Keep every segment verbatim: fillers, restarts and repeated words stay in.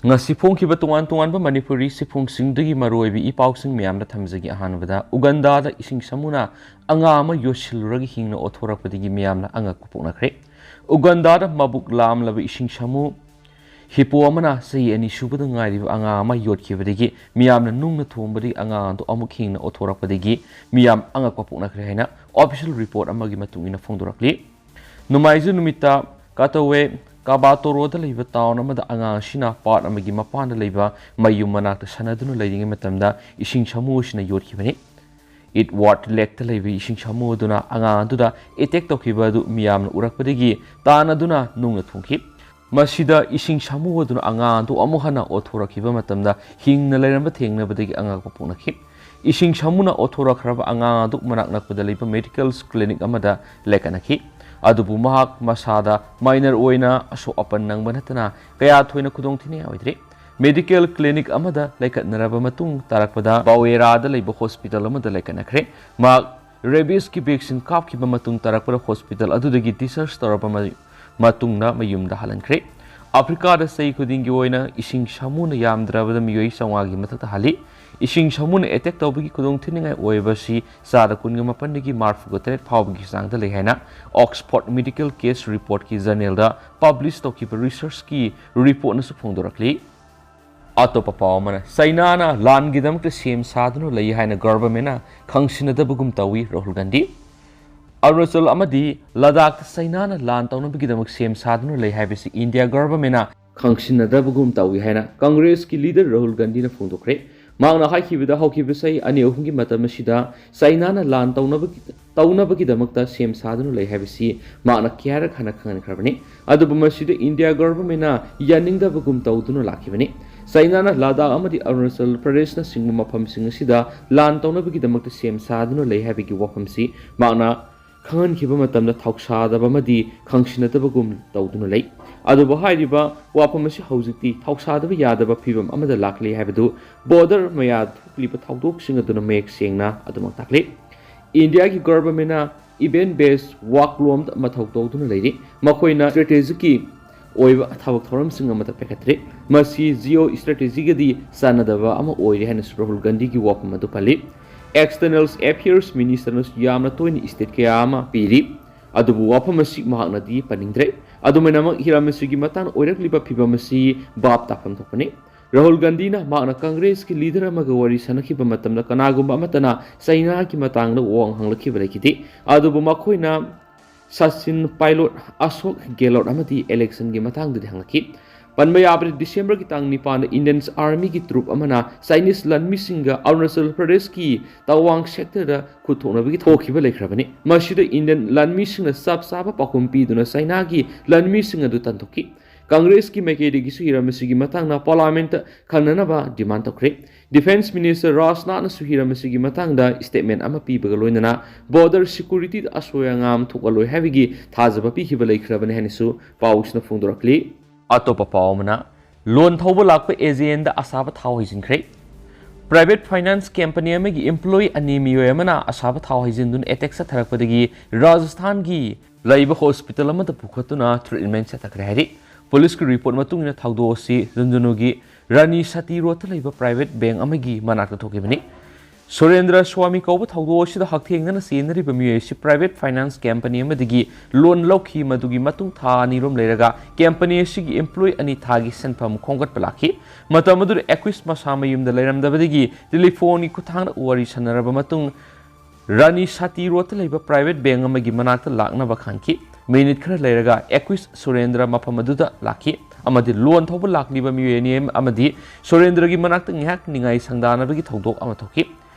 ꯉꯁꯤ ꯐꯣꯡꯈꯤꯕ ꯇꯣꯉꯥꯟ ꯇꯣꯉꯥꯟꯕ ꯃꯅꯤꯄꯨꯔꯤ ꯁꯤꯐꯣꯡꯁꯤꯡꯗꯒꯤ ꯃꯔꯨꯑꯣꯏꯕ ꯏ ꯄꯥꯎꯁꯤꯡ ꯃꯌꯥꯝꯗ ꯊꯝꯖꯒꯦ꯫ ꯑꯍꯥꯟꯕꯗ, ꯎꯒꯟꯗꯥꯗ ꯏꯁꯤꯡ ꯁꯥꯃꯨꯅ ꯑꯉꯥꯡ ꯑꯃ ꯌꯣꯠꯁꯤꯜꯂꯨꯔꯒ ꯍꯤꯡꯅ ꯑꯣꯠꯊꯣꯔꯛꯄꯗꯒꯤ ꯃꯤꯌꯥꯝꯅ ꯑꯉꯛꯄ ꯄꯣꯛꯅꯈ꯭ꯔꯦ꯫ ꯎꯒꯟꯗꯥꯗ ꯃꯕꯨꯛ ꯂꯥꯝꯂꯕ ꯏꯁꯤꯡ ꯁꯥꯃꯨ ꯍꯤꯄꯣ ꯑꯃꯅ ꯆꯍꯤ ꯑꯅꯤ ꯁꯨꯕꯗ ꯉꯥꯏꯔꯤꯕ ꯑꯉꯥꯡ ꯑꯃ ꯌꯣꯠꯈꯤꯕꯗꯒꯤ ꯃꯤꯌꯥꯝꯅ ꯅꯨꯡꯅ ꯊꯣꯡꯕꯗꯒꯤ ꯑꯉꯥꯡ ꯑꯗꯨ ꯑꯃꯨꯛ ꯍꯤꯡꯅ ꯑꯣꯠꯊꯣꯔꯛꯄꯗꯒꯤ ꯃꯤꯌꯥꯝ ꯑꯉꯛꯄ ꯄꯣꯛꯅꯈ꯭ꯔꯦ ꯍꯥꯏꯅ official report ꯑꯃꯒꯤ ꯃꯇꯨꯡ ꯏꯟꯅ ꯐꯣꯡꯗꯣꯔꯛꯂꯤ꯫ ꯅꯣꯡꯃꯥꯏꯖꯤꯡ ꯅꯨꯃꯤꯠꯇ ꯀꯇꯧꯋꯦ ꯀꯥꯕꯥꯇꯣꯔꯣꯗ ꯂꯩꯕ town ꯑꯃꯗ ꯑꯉꯥꯡ ꯑꯁꯤꯅ park ꯑꯃꯒꯤ ꯃꯄꯥꯟꯗ ꯂꯩꯕ ꯃꯌꯨꯝ ꯃꯅꯥꯛꯇ ꯁꯥꯟꯅꯗꯨꯅ ꯂꯩꯔꯤꯉꯩ ꯃꯇꯝꯗ ꯏꯁꯤꯡ ꯁꯥꯃꯨ ꯑꯁꯤꯅ ꯌꯣꯠꯈꯤꯕꯅꯤ꯫ Edward Lakeꯇ ꯂꯩꯕ ꯏꯁꯤꯡ ꯁꯥꯃꯨ ꯑꯗꯨꯅ ꯑꯉꯥꯡ ꯑꯗꯨꯗ attack ꯇꯧꯈꯤꯕ ꯑꯗꯨ ꯃꯤꯌꯥꯝꯅ ꯎꯔꯛꯄꯗꯒꯤ ꯇꯥꯟꯅꯗꯨꯅ ꯅꯨꯡꯅ ꯊꯣꯡꯈꯤ꯫ ꯃꯁꯤꯗ ꯏꯁꯤꯡ ꯁꯥꯃꯨ ꯑꯗꯨꯅ ꯑꯉꯥꯡ ꯑꯗꯨ ꯑꯃꯨꯛ ꯍꯟꯅ ꯑꯣꯠꯊꯣꯔꯛꯈꯤꯕ ꯃꯇꯝꯗ ꯍꯤꯡꯅ ꯂꯩꯔꯝꯕ ꯊꯦꯡꯅꯕꯗꯒꯤ ꯑꯉꯛꯄ ꯄꯣꯛꯅꯈꯤ꯫ ꯏꯁꯤꯡ ꯁꯥꯃꯨꯅ ꯑꯣꯠꯊꯣꯔꯛꯈ꯭ꯔꯕ ꯑꯉꯥꯡ ꯑꯗꯨ ꯃꯅꯥꯛ ꯅꯛꯄꯗ ꯂꯩꯕ medical clinic ꯑꯃꯗ ꯂꯥꯏꯀꯠꯅꯈꯤ꯫ ꯑꯗꯨꯕꯨ ꯃꯍꯥꯛ ꯃꯁꯥꯗ minor ꯑꯣꯏꯅ ꯑꯁꯣꯛ ꯑꯄꯟ ꯅꯪꯕ ꯅꯠꯇꯅ ꯀꯌꯥ ꯊꯣꯏꯅ ꯈꯨꯗꯣꯡꯊꯤꯅꯤꯡꯉꯥꯏ ꯑꯣꯏꯗ꯭ꯔꯤ꯫ Medical clinic ꯑꯃꯗ ꯂꯥꯏꯀꯠꯅꯔꯕ ꯃꯇꯨꯡ ꯇꯥꯔꯛꯄꯗ ꯕꯥꯋꯦꯔꯥꯗ ꯂꯩꯕ hospital ꯑꯃꯗ ꯂꯥꯏꯀꯠꯅꯈ꯭ꯔꯦ꯫ ꯃꯍꯥꯛ rabiesꯀꯤ vaccine ꯀꯥꯞꯈꯤꯕ ꯃꯇꯨꯡ ꯇꯥꯔꯛꯄꯗ hospital ꯑꯗꯨꯗꯒꯤ discharge ꯇꯧꯔꯕ ꯃ-, ꯃꯇꯨꯡꯗ ꯃꯌꯨꯝꯗ ꯍꯜꯍꯟꯈ꯭ꯔꯦ꯫ ꯑꯐ꯭ꯔꯤꯀꯥꯗ ꯆꯍꯤ ꯈꯨꯗꯤꯡꯒꯤ ꯑꯣꯏꯅ ꯏꯁꯤꯡ ꯁꯥꯃꯨꯅ ꯌꯥꯝꯗ꯭ꯔꯕꯗ ꯃꯤꯑꯣꯏ ꯆꯥꯝꯃꯉꯥꯒꯤ ꯃꯊꯛꯇ ꯍꯜꯂꯤ꯫ ꯏꯁꯤꯡ ꯁꯥꯃꯨꯅ attack ꯇꯧꯕꯒꯤ ꯈꯨꯗꯣꯡꯊꯤꯅꯤꯡꯉꯥꯏ ꯑꯣꯏꯕ ꯑꯁꯤ ꯆꯥꯗ ꯀꯨꯟꯒ ꯃꯥꯄꯟꯗꯒꯤ ꯃꯔꯤꯐꯨꯒ ꯇꯔꯦꯠ ꯐꯥꯎꯕꯒꯤ ꯆꯥꯡꯗ ꯂꯩ ꯍꯥꯏꯅ Oxford Medical Case Reportꯀꯤ journalꯗ publish ꯇꯧꯈꯤꯕ researchꯀꯤ reportꯅꯁꯨ ꯐꯣꯡꯗꯣꯔꯛꯂꯤ꯫ ꯑꯇꯣꯞꯄ ꯄꯥꯎ ꯑꯃꯅ, ꯆꯩꯅꯥꯅ ꯂꯥꯟꯒꯤꯗꯃꯛꯇ ꯁꯦꯝ ꯁꯥꯗꯨꯅ ꯂꯩ ꯍꯥꯏꯅ governmentꯅ ꯈꯪꯁꯤꯟꯅꯗꯕꯒꯨꯝ ꯇꯧꯏ, ꯔꯥꯍꯨꯜ ꯒꯥꯟꯙꯤ꯫ ꯑꯔꯨꯅꯥꯆꯜ ꯑꯃꯗꯤ ꯂꯗꯥꯈꯇ ꯆꯩꯅꯥꯅ ꯂꯥꯟ ꯇꯧꯅꯕꯒꯤꯗꯃꯛ ꯁꯦꯝ ꯁꯥꯗꯨꯅ ꯂꯩ ꯍꯥꯏꯕꯁꯤ ꯏꯟꯗꯤꯌꯥ governmentꯅ ꯈꯪꯁꯤꯟꯅꯗꯕꯒꯨꯝ ꯇꯧꯏ ꯍꯥꯏꯅ ꯀꯪꯒ꯭ꯔꯦꯁꯀꯤ leader ꯔꯥꯍꯨꯜ ꯒꯥꯟꯙꯤꯅ ꯐꯣꯡꯗꯣꯛꯈ꯭ꯔꯦ꯫ ꯃꯍꯥꯛꯅ ꯍꯥꯏꯈꯤꯕꯗ, ꯍꯧꯈꯤꯕ ꯆꯍꯤ ꯑꯅꯤ ꯑꯍꯨꯝꯒꯤ ꯃꯇꯝ ꯑꯁꯤꯗ ꯆꯩꯅꯥꯅ ꯂꯥꯟ ꯇꯧꯅꯕꯒꯤ, ꯇꯧꯅꯕꯒꯤꯗꯃꯛꯇ ꯁꯦꯝ ꯁꯥꯗꯨꯅ ꯂꯩ ꯍꯥꯏꯕꯁꯤ ꯃꯍꯥꯛꯅ ꯀꯌꯥꯔꯛ ꯍꯥꯟꯅ ꯈꯪꯍꯟꯈ꯭ꯔꯕꯅꯤ꯫ ꯑꯗꯨꯕꯨ ꯃꯁꯤꯗ ꯏꯟꯗꯤꯌꯥ governmentꯅ ꯌꯥꯅꯤꯡꯗꯕꯒꯨꯝ ꯇꯧꯗꯨꯅ ꯂꯥꯛꯈꯤꯕꯅꯤ꯫ ꯆꯩꯅꯥꯅ ꯂꯗꯥꯈ ꯑꯃꯗꯤ ꯑꯔꯨꯅꯥꯆꯜ ꯄ꯭ꯔꯗꯦꯁꯅꯆꯤꯡꯕ ꯃꯐꯝꯁꯤꯡ ꯑꯁꯤꯗ ꯂꯥꯟ ꯇꯧꯅꯕꯒꯤꯗꯃꯛꯇ ꯁꯦꯝ ꯁꯥꯗꯨꯅ ꯂꯩ ꯍꯥꯏꯕꯒꯤ ꯋꯥꯐꯝꯁꯤ ꯃꯍꯥꯛꯅ ꯈꯪꯍꯟꯈꯤꯕ ꯃꯇꯝꯗ ꯊꯧꯁꯥꯗꯕ ꯑꯃꯗꯤ ꯈꯪꯁꯤꯟꯅꯗꯕꯒꯨꯝ ꯇꯧꯗꯨꯅ ꯂꯩ꯫ ꯑꯗꯨꯕꯨ ꯍꯥꯏꯔꯤꯕ ꯋꯥꯐꯝ ꯑꯁꯤ ꯍꯧꯖꯤꯛꯇꯤ ꯊꯧꯁꯥꯗꯕ ꯌꯥꯗꯕ ꯐꯤꯕꯝ ꯑꯃꯗ ꯂꯥꯛꯂꯤ ꯍꯥꯏꯕꯗꯨ border ꯃꯌꯥꯗ ꯊꯣꯛꯂꯤꯕ ꯊꯧꯗꯣꯛꯁꯤꯡ ꯑꯗꯨꯅ ꯃꯌꯦꯛ ꯁꯦꯡꯅ ꯑꯗꯨꯃꯛ ꯇꯥꯛꯂꯤ꯫ ꯏꯟꯗꯤꯌꯥꯒꯤ governmentꯅ event based ꯋꯥꯛꯂꯣꯝꯗ ꯃꯊꯧ ꯇꯧꯗꯨꯅ ꯂꯩꯔꯤ꯫ ꯃꯈꯣꯏꯅ strategicꯀꯤ ꯑꯣꯏꯕ ꯊꯕꯛ ꯊꯧꯔꯝꯁꯤꯡ ꯑꯃꯠꯇ ꯄꯥꯏꯈꯠꯇ꯭ꯔꯤ꯫ ꯃꯁꯤ ꯖꯤꯑꯣ ꯁ꯭ꯇ꯭ꯔꯦꯇꯦꯖꯤꯒꯗꯤ ꯆꯥꯟꯅꯗꯕ ꯑꯃ ꯑꯣꯏꯔꯦ ꯍꯥꯏꯅꯁꯨ ꯔꯥꯍꯨꯜ ꯒꯥꯟꯙꯤꯒꯤ ꯋꯥꯐꯝ ꯑꯗꯨ ꯄꯜꯂꯤ꯫ ꯑꯦꯛꯁꯇꯔꯅꯦꯜ ꯑꯦꯐꯤꯌꯔꯁ ꯃꯤꯅꯤꯁꯇꯔꯅꯁꯨ ꯌꯥꯝꯅ ꯇꯣꯏꯅ ꯁ꯭ꯇꯦꯠ ꯀꯌꯥ ꯑꯃ ꯄꯤꯔꯤ, ꯑꯗꯨꯕꯨ ꯋꯥꯐꯝ ꯑꯁꯤ ꯃꯍꯥꯛꯅꯗꯤ ꯄꯟꯅꯤꯡꯗ꯭ꯔꯦ꯫ ꯑꯗꯨꯃꯥꯏꯅꯃꯛ ꯍꯤꯔꯥꯃꯤꯁꯨꯒꯤ ꯃꯇꯥꯡꯗ ꯑꯣꯏꯔꯛꯂꯤꯕ ꯐꯤꯕꯝ ꯑꯁꯤ ꯚꯥꯞ ꯇꯥꯐꯝ ꯊꯣꯛꯄꯅꯤ꯫ ꯔꯥꯍꯨꯜ ꯒꯥꯟꯙꯤꯅ ꯃꯍꯥꯛꯅ ꯀꯪꯒ꯭ꯔꯦꯁꯀꯤ ꯂꯤꯗꯔ ꯑꯃꯒ ꯋꯥꯔꯤ ꯁꯥꯟꯅꯈꯤꯕ ꯃꯇꯝꯗ ꯀꯅꯥꯒꯨꯝꯕ ꯑꯃꯠꯇꯅ ꯆꯩꯅꯥꯒꯤ ꯃꯇꯥꯡꯗ ꯋꯥꯍꯪ ꯍꯪꯂꯛꯈꯤꯕ ꯂꯩꯈꯤꯗꯦ꯫ ꯑꯗꯨꯕꯨ ꯃꯈꯣꯏꯅ ꯁꯆꯤꯟ ꯄꯥꯏꯂꯣꯠ, ꯑꯁꯣꯛ ꯒꯦꯂꯣꯠ ꯑꯃꯗꯤ ꯏꯂꯦꯛꯁꯟꯒꯤ ꯃꯇꯥꯡꯗꯗꯤ ꯍꯪꯂꯛꯈꯤ꯫ ꯄꯟꯕ ꯌꯥꯕꯗꯤ, ꯗꯤꯁꯦꯝꯕꯔꯒꯤ ꯇꯥꯡ ꯅꯤꯄꯥꯟꯗ ꯏꯟꯗꯤꯌꯟ ꯑꯥꯔꯃꯤꯒꯤ ꯇ꯭ꯔꯨꯞ ꯑꯃꯅ ꯆꯥꯏꯅꯤꯁ ꯂꯥꯟꯃꯤꯁꯤꯡꯒ ꯑꯔꯨꯅꯥꯆꯜ ꯄ꯭ꯔꯗꯦꯁꯀꯤ ꯇꯋꯥꯡ ꯁꯦꯛꯇꯔꯗ ꯈꯨꯠ ꯊꯣꯛꯅꯕꯒꯤ ꯊꯣꯛꯈꯤꯕ ꯂꯩꯈ꯭ꯔꯕꯅꯤ꯫ ꯃꯁꯤꯗ ꯏꯟꯗꯤꯌꯟ ꯂꯥꯟꯃꯤꯁꯤꯡꯅ ꯆꯞ ꯆꯥꯕ ꯄꯥꯎꯈꯨꯝ ꯄꯤꯗꯨꯅ ꯆꯥꯏꯅꯥꯒꯤ ꯂꯥꯟꯃꯤꯁꯤꯡ ꯑꯗꯨ ꯇꯥꯟꯊꯣꯛꯈꯤ꯫ ꯀꯪꯒ꯭ꯔꯦꯁꯀꯤ ꯃꯥꯏꯀꯩꯗꯒꯤꯁꯨ ꯍꯤꯔꯝ ꯑꯁꯤꯒꯤ ꯃꯇꯥꯡꯗ ꯄꯥꯔꯂꯤꯌꯥꯃꯦꯟꯠꯇ ꯈꯟꯅꯅꯕ ꯗꯤꯃꯥꯟ ꯇꯧꯈ꯭ꯔꯦ꯫ ꯗꯤꯐꯦꯟꯁ ꯃꯤꯅꯤꯁꯇꯔ ꯔꯥꯖꯅꯥꯊꯅꯁꯨ ꯍꯤꯔꯝ ꯑꯁꯤꯒꯤ ꯃꯇꯥꯡꯗ ꯁ꯭ꯇꯦꯠꯃꯦꯟꯠ ꯑꯃ ꯄꯤꯕꯒ ꯂꯣꯏꯅꯅ ꯕꯣꯔꯗꯔ ꯁꯦꯀ꯭ꯌꯨꯔꯤꯇꯤꯗ ꯑꯁꯣꯏ ꯑꯉꯥꯝ ꯊꯣꯛꯍꯜꯂꯣꯏ ꯍꯥꯏꯕꯒꯤ ꯊꯥꯖꯕ ꯄꯤꯈꯤꯕ ꯂꯩꯈ꯭ꯔꯕꯅꯤ ꯍꯥꯏꯅꯁꯨ ꯄꯥꯎꯁꯤꯅ ꯐꯣꯡꯗꯣꯔꯛꯂꯤ꯫ ꯑꯇꯣꯞꯄ ꯄꯥꯎ ꯑꯃꯅ, ꯂꯣꯟ ꯊꯧꯕ ꯂꯥꯛꯄ ꯑꯦꯖꯦꯟꯗ ꯑꯁꯥꯕ ꯊꯥꯎ ꯍꯩꯖꯤꯟꯈ꯭ꯔꯦ꯫ ꯄ꯭ꯔꯥꯏꯚꯦꯠ ꯐꯥꯏꯅꯥꯟꯁ ꯀꯝꯄꯅꯤ ꯑꯃꯒꯤ ꯏꯝꯄ꯭ꯂꯣꯌꯤ ꯑꯅꯤ ꯃꯤꯑꯣꯏ ꯑꯃꯅ ꯑꯁꯥꯕ ꯊꯥꯎ ꯍꯩꯖꯤꯟꯗꯨꯅ ꯑꯦꯇꯦꯛ ꯆꯠꯊꯔꯛꯄꯗꯒꯤ ꯔꯥꯖꯁꯊꯥꯟꯒꯤ ꯂꯩꯕ ꯍꯣꯁꯄꯤꯇꯥꯜ ꯑꯃꯗ ꯄꯨꯈꯠꯇꯨꯅ ꯇ꯭ꯔꯤꯠꯃꯦꯟꯠ ꯆꯠꯊꯈ꯭ꯔꯦ ꯍꯥꯏꯔꯤ꯫ ꯄꯨꯂꯤꯁꯀꯤ ꯔꯤꯄꯣꯔꯠ ꯃꯇꯨꯡ ꯏꯟꯅ ꯊꯧꯗꯣꯛ ꯑꯁꯤ ꯖꯨꯟꯖꯨꯅꯨꯒꯤ ꯔꯥꯅꯤ ꯁꯇꯤ ꯔꯣꯗꯇ ꯂꯩꯕ ꯄ꯭ꯔꯥꯏꯚꯦꯠ ꯕꯦꯡꯛ ꯑꯃꯒꯤ ꯃꯅꯥꯛꯇ ꯊꯣꯛꯈꯤꯕꯅꯤ꯫ ꯁꯨꯔꯦꯟꯗ꯭ꯔ ꯁ꯭ꯋꯥꯃꯤ ꯀꯧꯕ ꯊꯧꯗꯣꯛ ꯑꯁꯤꯗ ꯍꯛꯊꯦꯡꯅꯅ ꯆꯦꯟꯅꯔꯤꯕ ꯃꯤꯑꯣꯏ ꯑꯁꯤ ꯄ꯭ꯔꯥꯏꯚꯦꯠ ꯐꯥꯏꯅꯥꯟꯁ ꯀꯝꯄꯅꯤ ꯑꯃꯗꯒꯤ ꯂꯣꯟ ꯂꯧꯈꯤ꯫ ꯃꯗꯨꯒꯤ ꯃꯇꯨꯡ ꯊꯥ ꯑꯅꯤꯔꯣꯝ ꯂꯩꯔꯒ ꯀꯝꯄꯅꯤ ꯑꯁꯤꯒꯤ ꯏꯝꯄ꯭ꯂꯣꯌꯤ ꯑꯅꯤ ꯊꯥꯒꯤ ꯁꯦꯟꯐꯝ ꯈꯣꯝꯒꯠꯄ ꯂꯥꯛꯈꯤ꯫ ꯃꯇꯝ ꯑꯗꯨꯗ ꯑꯦꯀ꯭ꯋꯤꯁ ꯃꯁꯥ ꯃꯌꯨꯝꯗ ꯂꯩꯔꯝꯗꯕꯗꯒꯤ ꯇꯦꯂꯤꯐꯣꯟꯒꯤ ꯈꯨꯠꯊꯥꯡꯗ ꯋꯥꯔꯤ ꯁꯥꯟꯅꯔꯕ ꯃꯇꯨꯡ ꯔꯥꯅꯤ ꯁꯥꯇꯤ ꯔꯣꯗꯇ ꯂꯩꯕ ꯄ꯭ꯔꯥꯏꯚꯦꯠ ꯕꯦꯡꯛ ꯑꯃꯒꯤ ꯃꯅꯥꯛꯇ ꯂꯥꯛꯅꯕ ꯈꯟꯈꯤ꯫ ꯃꯤꯅꯤꯠ ꯈꯔ ꯂꯩꯔꯒ ꯑꯦꯀ꯭ꯋꯤꯁ ꯁꯨꯔꯦꯟꯗ꯭ꯔ ꯃꯐꯝ ꯑꯗꯨꯗ ꯂꯥꯛꯈꯤ ꯑꯃꯗꯤ ꯂꯣꯟ ꯊꯧꯕ ꯂꯥꯛꯂꯤꯕ ꯃꯤꯑꯣꯏ ꯑꯅꯤ ꯑꯃꯗꯤ ꯁꯨꯔꯦꯟꯗ꯭ꯔꯒꯤ ꯃꯅꯥꯛꯇ ꯉꯥꯏꯍꯥꯛ ꯅꯤꯡꯉꯥꯏ ꯁꯪꯗꯥꯅꯕꯒꯤ ꯊꯧꯗꯣꯛ ꯑꯃ ꯊꯣꯛꯈꯤ꯫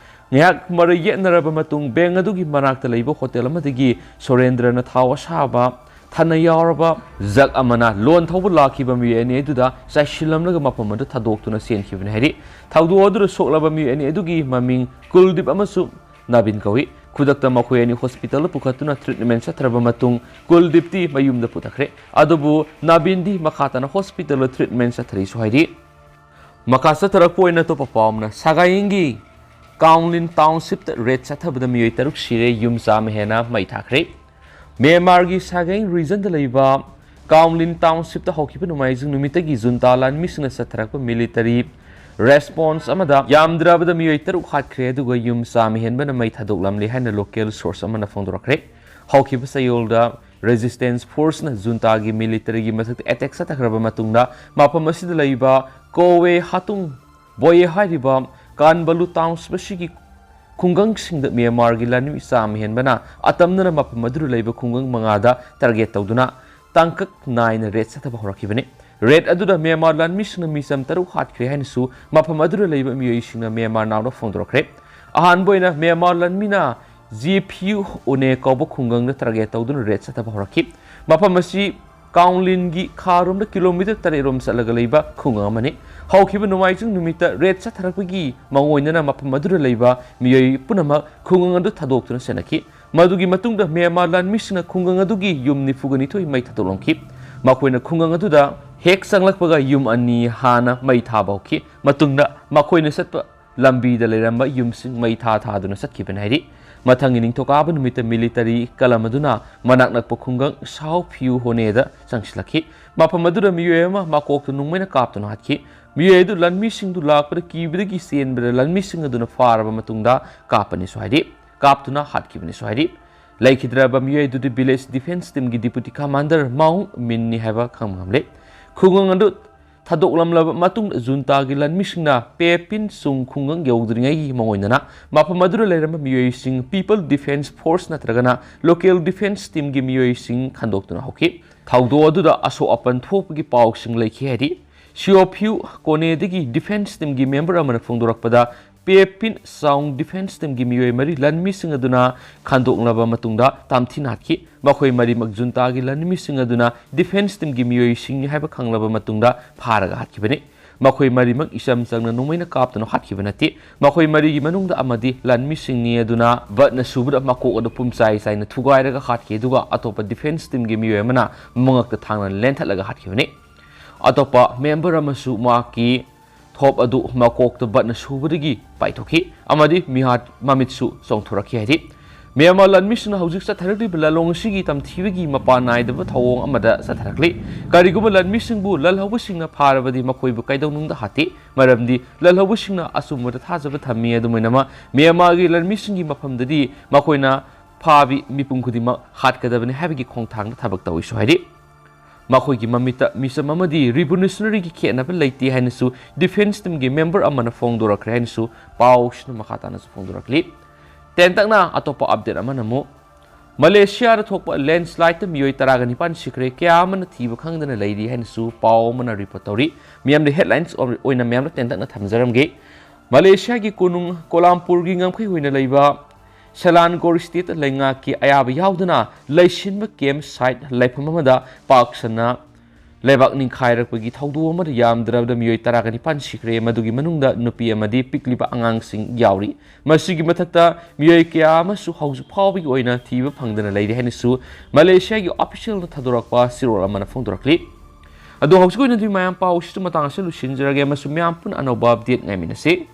ꯉꯥꯏꯍꯥꯛ ꯃꯔꯩ ꯌꯦꯠꯅꯔꯕ ꯃꯇꯨꯡ ꯕꯦꯡꯛ ꯑꯗꯨꯒꯤ ꯃꯅꯥꯛꯇ ꯂꯩꯕ ꯍꯣꯇꯦꯜ ꯑꯃꯗꯒꯤ ꯁꯨꯔꯦꯟꯗ꯭ꯔꯅ ꯊꯥꯎ ꯑꯁꯥꯕ ꯊꯟꯅ ꯌꯥꯎꯔꯕ ꯖꯒ ꯑꯃꯅ ꯂꯣꯟ ꯊꯧꯕ ꯂꯥꯛꯈꯤꯕ ꯃꯤꯑꯣꯏ ꯑꯅꯤ ꯑꯗꯨꯗ ꯆꯥꯏꯁꯤꯜꯂꯝꯂꯒ ꯃꯐꯝ ꯑꯗꯨ ꯊꯥꯗꯣꯛꯇꯨꯅ ꯆꯦꯟꯈꯤꯕꯅꯤ ꯍꯥꯏꯔꯤ꯫ ꯊꯧꯗꯣꯛ ꯑꯗꯨꯗ ꯁꯣꯛꯂꯕ ꯃꯤꯑꯣꯏ ꯑꯅꯤ ꯑꯗꯨꯒꯤ ꯃꯃꯤꯡ ꯀꯨꯜꯗꯤꯞ ꯑꯃꯁꯨꯡ ꯅꯥꯕꯤꯟ ꯀꯧꯏ꯫ ꯈꯨꯗꯛꯇ ꯃꯈꯣꯏ ꯑꯅꯤ ꯍꯣꯁꯄꯤꯇꯥꯜꯗ ꯄꯨꯈꯠꯇꯨꯅ ꯇ꯭ꯔꯤꯠꯃꯦꯟꯠ ꯆꯠꯊꯔꯕ ꯃꯇꯨꯡ ꯀꯨꯜꯗꯤꯞꯇꯤ ꯃꯌꯨꯝꯗ ꯄꯨꯊꯈ꯭ꯔꯦ꯫ ꯑꯗꯨꯕꯨ ꯅꯥꯕꯤꯟꯗꯤ ꯃꯈꯥ ꯇꯥꯅ ꯍꯣꯁꯄꯤꯇꯥꯜꯗ ꯇ꯭ꯔꯤꯠꯃꯦꯟꯠ ꯆꯠꯊꯔꯤꯁꯨ ꯍꯥꯏꯔꯤ꯫ ꯃꯈꯥ ꯆꯠꯊꯔꯛꯄ ꯑꯣꯏꯅ ꯑꯇꯣꯞꯄ ꯄꯥꯎ ꯑꯃꯅ, ꯁꯥꯒꯥꯌꯤꯡꯒꯤ ꯀꯥꯎꯟꯂꯤꯟ ꯇꯥꯎꯟꯁꯤꯞꯇ ꯔꯦꯗ ꯆꯠꯊꯕꯗ ꯃꯤꯑꯣꯏ ꯇꯔꯨꯛ ꯁꯤꯔꯦ, ꯌꯨꯝ ꯆꯥꯝꯃ ꯍꯦꯟꯅ ꯃꯩ ꯊꯥꯈ꯭ꯔꯦ꯫ ꯃ꯭ꯌꯥꯟꯃꯥꯔꯒꯤ ꯁꯥꯒꯥꯌꯤꯡ ꯔꯤꯖꯟꯗ ꯂꯩꯕ ꯀꯥꯎꯂꯤꯟ ꯇꯥꯎꯟꯁꯤꯞꯇ ꯍꯧꯈꯤꯕ ꯅꯣꯡꯃꯥꯏꯖꯤꯡ ꯅꯨꯃꯤꯠꯇꯒꯤ ꯖꯨꯟꯇꯥ ꯂꯥꯟꯃꯤꯁꯤꯡꯅ ꯆꯠꯊꯔꯛꯄ ꯃꯤꯂꯤꯇꯔꯤ ꯔꯦꯁꯄꯣꯟꯁ ꯑꯃꯗ ꯌꯥꯝꯗ꯭ꯔꯕꯗ ꯃꯤꯑꯣꯏ ꯇꯔꯨꯛ ꯍꯥꯠꯈ꯭ꯔꯦ, ꯑꯗꯨꯒ ꯌꯨꯝ ꯆꯥꯝꯃ ꯍꯦꯟꯕꯅ ꯃꯩ ꯊꯥꯗꯣꯛꯂꯝꯂꯦ ꯍꯥꯏꯅ ꯂꯣꯀꯦꯜ ꯁꯣꯔꯁ ꯑꯃꯅ ꯐꯣꯡꯗꯣꯔꯛꯈ꯭ꯔꯦ꯫ ꯍꯧꯈꯤꯕ ꯆꯌꯣꯜꯗ ꯔꯦꯖꯤꯁꯇꯦꯟꯁ ꯐꯣꯔꯁꯅ ꯖꯨꯟꯇꯥꯒꯤ ꯃꯤꯂꯤꯇꯔꯤꯒꯤ ꯃꯊꯛꯇ ꯑꯦꯇꯦꯛ ꯆꯠꯊꯈ꯭ꯔꯕ ꯃꯇꯨꯡꯗ ꯃꯐꯝ ꯑꯁꯤꯗ ꯂꯩꯕ ꯀꯣꯋꯦ ꯍꯥꯇꯨꯡ ꯕꯣꯌꯦ ꯍꯥꯏꯔꯤꯕ ꯀꯥꯟꯕꯂꯨ ꯇꯥꯎꯟꯁꯤꯞ ꯑꯁꯤꯒꯤ ꯈꯨꯡꯒꯪꯁꯤꯡꯗ ꯃ꯭ꯌꯥꯟꯃꯥꯔꯒꯤ ꯂꯥꯟꯃꯤ ꯆꯥꯝꯃ ꯍꯦꯟꯕꯅ ꯑꯇꯝꯅꯅ ꯃꯐꯝ ꯑꯗꯨꯗ ꯂꯩꯕ ꯈꯨꯡꯒꯪ ꯃꯉꯥꯗ ꯇꯥꯔꯒꯦꯠ ꯇꯧꯗꯨꯅ ꯇꯥꯡꯀꯛ ꯅꯥꯏꯅ ꯔꯦꯗ ꯆꯠꯊꯕ ꯍꯧꯔꯛꯈꯤꯕꯅꯤ꯫ ꯔꯦꯗ ꯑꯗꯨꯗ ꯃ꯭ꯌꯥꯟꯃꯥꯔ ꯂꯥꯟꯃꯤꯁꯤꯡꯅ ꯃꯤꯆꯝ ꯇꯔꯨꯛ ꯍꯥꯠꯈ꯭ꯔꯦ ꯍꯥꯏꯅꯁꯨ ꯃꯐꯝ ꯑꯗꯨꯗ ꯂꯩꯕ ꯃꯤꯑꯣꯏꯁꯤꯡꯅ ꯃ꯭ꯌꯥꯟꯃꯥꯔ ꯅꯥꯎꯅ ꯐꯣꯡꯗꯣꯔꯛꯈ꯭ꯔꯦ꯫ ꯑꯍꯥꯟꯕ ꯑꯣꯏꯅ ꯃ꯭ꯌꯥꯟꯃꯥꯔ ꯂꯥꯟꯃꯤꯅ ꯖꯦ ꯐ꯭ꯌꯨ ꯑꯣꯅꯦ ꯀꯧꯕ ꯈꯨꯡꯒꯪꯗ ꯇꯥꯔꯒꯦꯠ ꯇꯧꯗꯨꯅ ꯔꯦꯗ ꯆꯠꯊꯕ ꯍꯧꯔꯛꯈꯤ꯫ ꯃꯐꯝ ꯑꯁꯤ ꯀꯥꯎꯂꯤꯟꯒꯤ ꯈꯥꯔꯣꯝꯗ ꯀꯤꯂꯣꯃꯤꯇꯔ ꯇꯔꯦꯠ ꯔꯣꯝ ꯆꯠꯂꯒ ꯂꯩꯕ ꯈꯨꯡꯒꯪ ꯑꯃꯅꯤ꯫ ꯍꯧꯈꯤꯕ ꯅꯣꯡꯃꯥꯏꯖꯤꯡ ꯅꯨꯃꯤꯠꯇ ꯔꯦꯗ ꯆꯠꯊꯔꯛꯄꯒꯤ ꯃꯑꯣꯡ ꯑꯣꯏꯅꯅ ꯃꯐꯝ ꯑꯗꯨꯗ ꯂꯩꯕ ꯃꯤꯑꯣꯏ ꯄꯨꯝꯅꯃꯛ ꯈꯨꯡꯒꯪ ꯑꯗꯨ ꯊꯥꯗꯣꯛꯇꯨꯅ ꯆꯦꯟꯅꯈꯤ꯫ ꯃꯗꯨꯒꯤ ꯃꯇꯨꯡꯗ ꯃ꯭ꯌꯥꯟꯃꯥꯔ ꯂꯥꯟꯃꯤꯁꯤꯡꯅ ꯈꯨꯡꯒꯪ ꯑꯗꯨꯒꯤ ꯌꯨꯝ ꯅꯤꯐꯨꯒ ꯅꯤꯊꯣꯏ ꯃꯩ ꯊꯥꯗꯣꯛꯂꯝꯈꯤ꯫ ꯃꯈꯣꯏꯅ ꯈꯨꯡꯒꯪ ꯑꯗꯨꯗ ꯍꯦꯛ ꯆꯪꯂꯛꯄꯒ ꯌꯨꯝ ꯑꯅꯤ ꯍꯥꯟꯅ ꯃꯩ ꯊꯥꯕ ꯍꯧꯈꯤ꯫ ꯃꯇꯨꯡꯗ ꯃꯈꯣꯏꯅ ꯆꯠꯄ ꯂꯝꯕꯤꯗ ꯂꯩꯔꯝꯕ ꯌꯨꯝꯁꯤꯡ ꯃꯩ ꯊꯥ ꯊꯥꯗꯨꯅ ꯆꯠꯈꯤꯕꯅꯤ ꯍꯥꯏꯔꯤ꯫ ꯃꯊꯪꯒꯤ ꯅꯤꯡꯊꯧꯀꯥꯕ ꯅꯨꯃꯤꯠꯇ ꯃꯤꯂꯤꯇꯔꯤ ꯀꯂꯝ ꯑꯗꯨꯅ ꯃꯅꯥꯛ ꯅꯛꯄ ꯈꯨꯡꯒꯪ ꯁꯥꯎ ꯐꯤꯌꯨ ꯍꯣꯅꯦꯗ ꯆꯪꯁꯤꯜꯂꯛꯈꯤ꯫ ꯃꯐꯝ ꯑꯗꯨꯗ ꯃꯤꯑꯣꯏ ꯑꯃ ꯃꯀꯣꯛꯇ ꯅꯣꯡꯃꯩꯅ ꯀꯥꯞꯇꯨꯅ ꯍꯥꯠꯈꯤ꯫ ꯃꯤꯑꯣꯏ ꯑꯗꯨ ꯂꯥꯟꯃꯤꯁꯤꯡꯗꯨ ꯂꯥꯛꯄꯗ ꯀꯤꯕꯗꯒꯤ ꯆꯦꯟꯕꯗ ꯂꯥꯟꯃꯤꯁꯤꯡ ꯑꯗꯨꯅ ꯐꯥꯔꯕ ꯃꯇꯨꯡꯗ ꯀꯥꯞꯄꯅꯤꯁꯨ ꯍꯥꯏꯔꯤ, ꯀꯥꯞꯇꯨꯅ ꯍꯥꯠꯈꯤꯕꯅꯤꯁꯨ ꯍꯥꯏꯔꯤ꯫ ꯂꯩꯈꯤꯗ꯭ꯔꯕ ꯃꯤꯑꯣꯏ ꯑꯗꯨꯗꯤ ꯚꯤꯂꯦꯖ ꯗꯤꯐꯦꯟꯁ ꯇꯤꯝꯒꯤ ꯗꯤꯄꯨꯇꯤ ꯀꯃꯥꯟꯗꯔ ꯃꯥꯎꯡ ꯃꯤꯟꯅꯤ ꯍꯥꯏꯕ ꯈꯪꯕ ꯉꯝꯂꯦ꯫ ꯈꯨꯡꯒꯪ ꯑꯗꯨ ꯊꯥꯗꯣꯛꯂꯝꯂꯕ ꯃꯇꯨꯡꯗ ꯖꯨꯟꯇꯥꯒꯤ ꯂꯥꯟꯃꯤꯁꯤꯡꯅ ꯄꯦ ꯄꯤꯟ ꯁꯨꯡ ꯈꯨꯡꯒꯪ ꯌꯧꯗ꯭ꯔꯤꯉꯩꯒꯤ ꯃꯉꯣꯟꯗꯅ ꯃꯐꯝ ꯑꯗꯨꯗ ꯂꯩꯔꯝꯕ ꯃꯤꯑꯣꯏꯁꯤꯡ ꯄꯤꯄꯜ ꯗꯤꯐꯦꯟꯁ ꯐꯣꯔꯁ ꯅꯠꯇ꯭ꯔꯒꯅ ꯂꯣꯀꯦꯜ ꯗꯤꯐꯦꯟꯁ ꯇꯤꯝꯒꯤ ꯃꯤꯑꯣꯏꯁꯤꯡ ꯈꯟꯗꯣꯛꯇꯨꯅ ꯍꯧꯈꯤ꯫ ꯊꯧꯗꯣꯛ ꯑꯗꯨꯗ ꯑꯁꯣꯛ ꯑꯄꯟ ꯊꯣꯛꯄꯒꯤ ꯄꯥꯎꯁꯤꯡ ꯂꯩꯈꯤ ꯍꯥꯏꯔꯤ꯫ ꯁꯤꯑꯣꯐ꯭ꯌꯨ ꯀꯣꯅꯦꯗꯒꯤ ꯗꯤꯐꯦꯟꯁ ꯇꯤꯝꯒꯤ ꯃꯦꯝꯕꯔ ꯑꯃꯅ ꯐꯣꯡꯗꯣꯔꯛꯄꯗ, ꯄꯦ ꯄꯤꯟ ꯁꯥꯎꯡ ꯗꯤꯐꯦꯟꯁ ꯇꯤꯝꯒꯤ ꯃꯤꯑꯣꯏ ꯃꯔꯤ ꯂꯥꯟꯃꯤꯁꯤꯡ ꯑꯗꯨꯅ ꯈꯟꯗꯣꯛꯂꯕ ꯃꯇꯨꯡꯗ ꯇꯝꯊꯤꯅ ꯍꯥꯠꯈꯤ꯫ ꯃꯈꯣꯏ ꯃꯔꯤꯃꯛ ꯖꯨꯟꯇꯥꯒꯤ ꯂꯥꯟꯃꯤꯁꯤꯡ ꯑꯗꯨꯅ ꯗꯤꯐꯦꯟꯁ ꯇꯤꯝꯒꯤ ꯃꯤꯑꯣꯏꯁꯤꯡꯅꯤ ꯍꯥꯏꯕ ꯈꯪꯂꯕ ꯃꯇꯨꯡꯗ ꯐꯥꯔꯒ ꯍꯥꯠꯈꯤꯕꯅꯤ꯫ ꯃꯈꯣꯏ ꯃꯔꯤꯃꯛ ꯏꯆꯝ ꯆꯪꯅ ꯅꯣꯡꯃꯩꯅ ꯀꯥꯞꯇꯨꯅ ꯍꯥꯠꯈꯤꯕ ꯅꯠꯇꯦ꯫ ꯃꯈꯣꯏ ꯃꯔꯤꯒꯤ ꯃꯅꯨꯡꯗ ꯑꯃꯗꯤ ꯂꯥꯟꯃꯤꯁꯤꯡꯅꯤ ꯑꯗꯨꯅ ꯕꯠꯅ ꯁꯨꯕꯗ ꯃꯀꯣꯛ ꯑꯗꯨ ꯄꯨꯝꯆꯥꯏ ꯆꯥꯏꯅ ꯊꯨꯒꯥꯏꯔꯒ ꯍꯥꯠꯈꯤ, ꯑꯗꯨꯒ ꯑꯇꯣꯞꯄ ꯗꯤꯐꯦꯟꯁ ꯇꯤꯝꯒꯤ ꯃꯤꯑꯣꯏ ꯑꯃꯅ ꯃꯉꯛꯇ ꯊꯥꯡꯅ ꯂꯦꯟꯊꯠꯂꯒ ꯍꯥꯠꯈꯤꯕꯅꯤ꯫ ꯑꯇꯣꯞꯄ ꯃꯦꯝꯕꯔ ꯑꯃꯁꯨ ꯃꯍꯥꯛꯀꯤ ꯊꯣꯞ ꯑꯗꯨ ꯃꯀꯣꯛꯇ ꯕꯠꯅ ꯁꯨꯕꯗꯒꯤ ꯄꯥꯏꯊꯣꯛꯈꯤ ꯑꯃꯗꯤ ꯃꯤꯍꯥꯠ ꯃꯃꯤꯠꯁꯨ ꯆꯣꯡꯊꯣꯔꯛꯈꯤ ꯍꯥꯏꯔꯤ꯫ ꯃ꯭ꯌꯥꯟꯃꯥꯔ ꯂꯥꯟꯃꯤꯁꯤꯡꯅ ꯍꯧꯖꯤꯛ ꯆꯠꯊꯔꯛꯂꯤꯕ ꯂꯥꯂꯣꯡ ꯑꯁꯤꯒꯤ ꯇꯝꯊꯤꯕꯒꯤ ꯃꯄꯥ ꯅꯥꯏꯗꯕ ꯊꯧꯑꯣꯡ ꯑꯃꯗ ꯆꯠꯊꯔꯛꯂꯤ꯫ ꯀꯔꯤꯒꯨꯝꯕ ꯂꯥꯟꯃꯤꯁꯤꯡꯕꯨ ꯂꯥꯜꯍꯧꯕꯁꯤꯡꯅ ꯐꯥꯔꯕꯗꯤ ꯃꯈꯣꯏꯕꯨ ꯀꯩꯗꯧꯅꯨꯡꯗ ꯍꯥꯠꯇꯦ, ꯃꯔꯝꯗꯤ ꯂꯥꯜꯍꯧꯕꯁꯤꯡꯅ ꯑꯆꯨꯝꯕꯗ ꯊꯥꯖꯕ ꯊꯝꯃꯤ꯫ ꯑꯗꯨꯝ ꯑꯣꯏꯅꯃꯛ, ꯃ꯭ꯌꯥꯟꯃꯥꯔꯒꯤ ꯂꯥꯟꯃꯤꯁꯤꯡꯒꯤ ꯃꯐꯝꯗꯗꯤ ꯃꯈꯣꯏꯅ ꯐꯥꯕꯤ ꯃꯤꯄꯨꯝ ꯈꯨꯗꯤꯡꯃꯛ ꯍꯥꯠꯀꯗꯕꯅꯤ ꯍꯥꯏꯕꯒꯤ ꯈꯣꯡꯊꯥꯡꯗ ꯊꯕꯛ ꯇꯧꯏꯁꯨ ꯍꯥꯏꯔꯤ꯫ ꯃꯈꯣꯏꯒꯤ ꯃꯃꯤꯠꯇ ꯃꯤꯆꯝ ꯑꯃꯗꯤ ꯔꯤꯚꯣꯂꯨꯁꯅꯔꯤꯒꯤ ꯈꯦꯠꯅꯕ ꯂꯩꯇꯦ ꯍꯥꯏꯅꯁꯨ ꯗꯤꯐꯦꯟꯁ ꯇꯤꯝꯒꯤ ꯃꯦꯝꯕꯔ ꯑꯃꯅ ꯐꯣꯡꯗꯣꯔꯛꯈ꯭ꯔꯦ ꯍꯥꯏꯅꯁꯨ ꯄꯥꯎꯁꯤꯅ ꯃꯈꯥ ꯇꯥꯅꯁꯨ ꯐꯣꯡꯗꯣꯔꯛꯂꯤ꯫ ꯇꯦꯟꯇꯛꯅ ꯑꯇꯣꯞꯄ ꯑꯞꯗꯦꯠ ꯑꯃꯅ ꯑꯃꯨꯛ, ꯃꯂꯦꯁꯤꯌꯥꯗ ꯊꯣꯛꯄ ꯂꯦꯟꯁ꯭ꯂꯥꯏꯗꯇ ꯃꯤꯑꯣꯏ ꯇꯔꯥꯒ ꯅꯤꯄꯥꯟ ꯁꯤꯈ꯭ꯔꯦ, ꯀꯌꯥ ꯑꯃꯅ ꯊꯤꯕ ꯈꯪꯗꯅ ꯂꯩꯔꯤ ꯍꯥꯏꯅꯁꯨ ꯄꯥꯎ ꯑꯃꯅ ꯔꯤꯄꯣꯔꯠ ꯇꯧꯔꯤ꯫ ꯃꯤꯌꯥꯝꯗ ꯍꯦꯗꯂꯥꯏꯟꯁ ꯑꯣꯏꯅ ꯃꯌꯥꯝꯗ ꯇꯦꯟꯇꯛꯅ ꯊꯝꯖꯔꯝꯒꯦ꯫ ꯃꯂꯦꯁꯤꯌꯥꯒꯤ ꯀꯣꯅꯨꯡ ꯀꯣꯂꯥꯝꯄꯨꯔꯒꯤ ꯉꯝꯈꯩ ꯑꯣꯏꯅ ꯂꯩꯕ ꯁꯦꯂꯥꯟꯒꯣꯔ ꯁ꯭ꯇꯦꯠ ꯂꯩꯉꯥꯛꯀꯤ ꯑꯌꯥꯕ ꯌꯥꯎꯗꯅ ꯂꯩꯁꯤꯟꯕ ꯀꯦꯝꯞ ꯁꯥꯏꯠ ꯂꯩꯐꯝ ꯑꯃꯗ ꯄꯥꯛ ꯁꯟꯅ ꯂꯩꯕꯥꯛ ꯅꯤꯡꯈꯥꯏꯔꯛꯄꯒꯤ ꯊꯧꯗꯣꯛ ꯑꯃꯗ ꯌꯥꯝꯗ꯭ꯔꯕꯗ ꯃꯤꯑꯣꯏ ꯇꯔꯥꯒ ꯅꯤꯄꯥꯟ ꯁꯤꯈ꯭ꯔꯦ, ꯃꯗꯨꯒꯤ ꯃꯅꯨꯡꯗ ꯅꯨꯄꯤ ꯑꯃꯗꯤ ꯄꯤꯛꯂꯤꯕ ꯑꯉꯥꯡꯁꯤꯡ ꯌꯥꯎꯔꯤ꯫ ꯃꯁꯤꯒꯤ ꯃꯊꯛꯇ ꯃꯤꯑꯣꯏ ꯀꯌꯥ ꯑꯃꯁꯨ ꯍꯧꯖꯤꯛ ꯐꯥꯎꯕꯒꯤ ꯑꯣꯏꯅ ꯊꯤꯕ ꯐꯪꯗꯅ ꯂꯩꯔꯤ ꯍꯥꯏꯅꯁꯨ ꯃꯂꯦꯁꯤꯌꯥꯒꯤ ꯑꯣꯐꯤꯁꯤꯌꯦꯜꯅ ꯊꯥꯗꯣꯔꯛꯄ ꯆꯦꯔꯣꯜ ꯑꯃꯅ ꯐꯣꯡꯗꯣꯔꯛꯂꯤ꯫ ꯑꯗꯣ ꯍꯧꯖꯤꯛꯀꯤ ꯑꯣꯏꯅꯗꯤ ꯃꯌꯥꯝ ꯄꯥꯎꯁꯤꯁꯨ ꯃꯇꯥꯡ ꯑꯁꯤꯗ ꯂꯣꯏꯁꯤꯟꯖꯔꯒꯦ, ꯑꯃꯁꯨꯡ ꯃꯌꯥꯝ ꯄꯨꯟꯅ ꯑꯅꯧꯕ ꯑꯞꯗꯦꯠ ꯉꯥꯏꯃꯤꯟꯅꯁꯤ꯫